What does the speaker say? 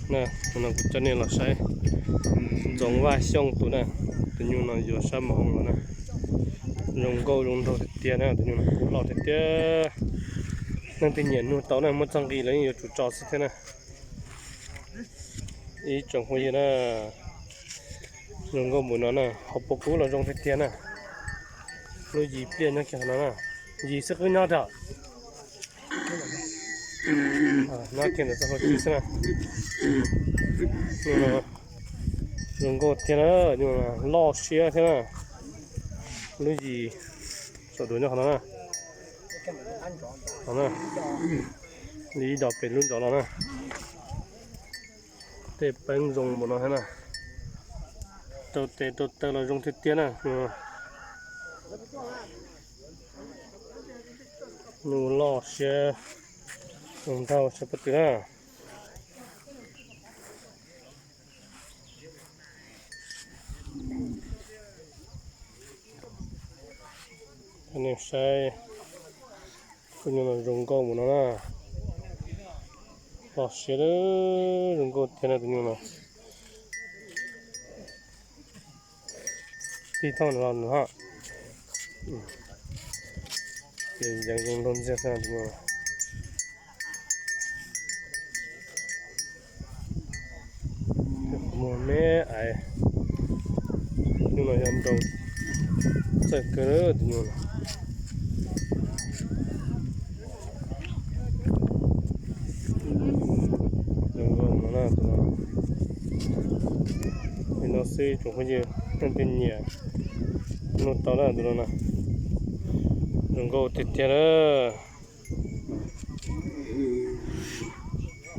Tus no kuv coj nej los saib Ntxoov Vaj Xyooj tus na, tus nyuj no yuav sab mos hoo los na. Zoo nkauj zoo nraug tiag tiag na, tus nyuj no kub loj tiag tiag. Leej twg nyiam nug tau na, muaj txoj nqi los yeej yuav tsum tso xwb thiab na. Ib tsoom phooj ywg na, zoo nkauj npaum no na, hauv paus kub los zoo tiag tiag na. Lub yim pliaj nyob kiag qhov no na, yim xwb qwb nyob rau nyob kiag ntawm txoj hlua kib xwb na. Zoo nkauj tiag na, loj siab thiab na. Lub yim saum duav nyob qhov no na. Li ib dos pem lub ntsov los na. Tej peeb zoo npaum no thiab na. Rau tes rau taw los zoo tiag tiag na. Nyuj loj siab zoo nraug siab pob tw na. Nej saib, tus nyuj no zoo nkauj npaum no na. Loj siab, zoo nkauj tiag na tus nyuj no. Tij thauj no los nws ho yeej zoo nraug ntxiag xwb tus nyuj no. Muag me aiv, nyuj no yog nrau txawj kawg tus nyuj no. Zoo nkauj no na tus no. Li no xwb tsoom phooj ywg, leej twg nyiam nug tau na tus no na. Zoo nkauj tiag tiag na.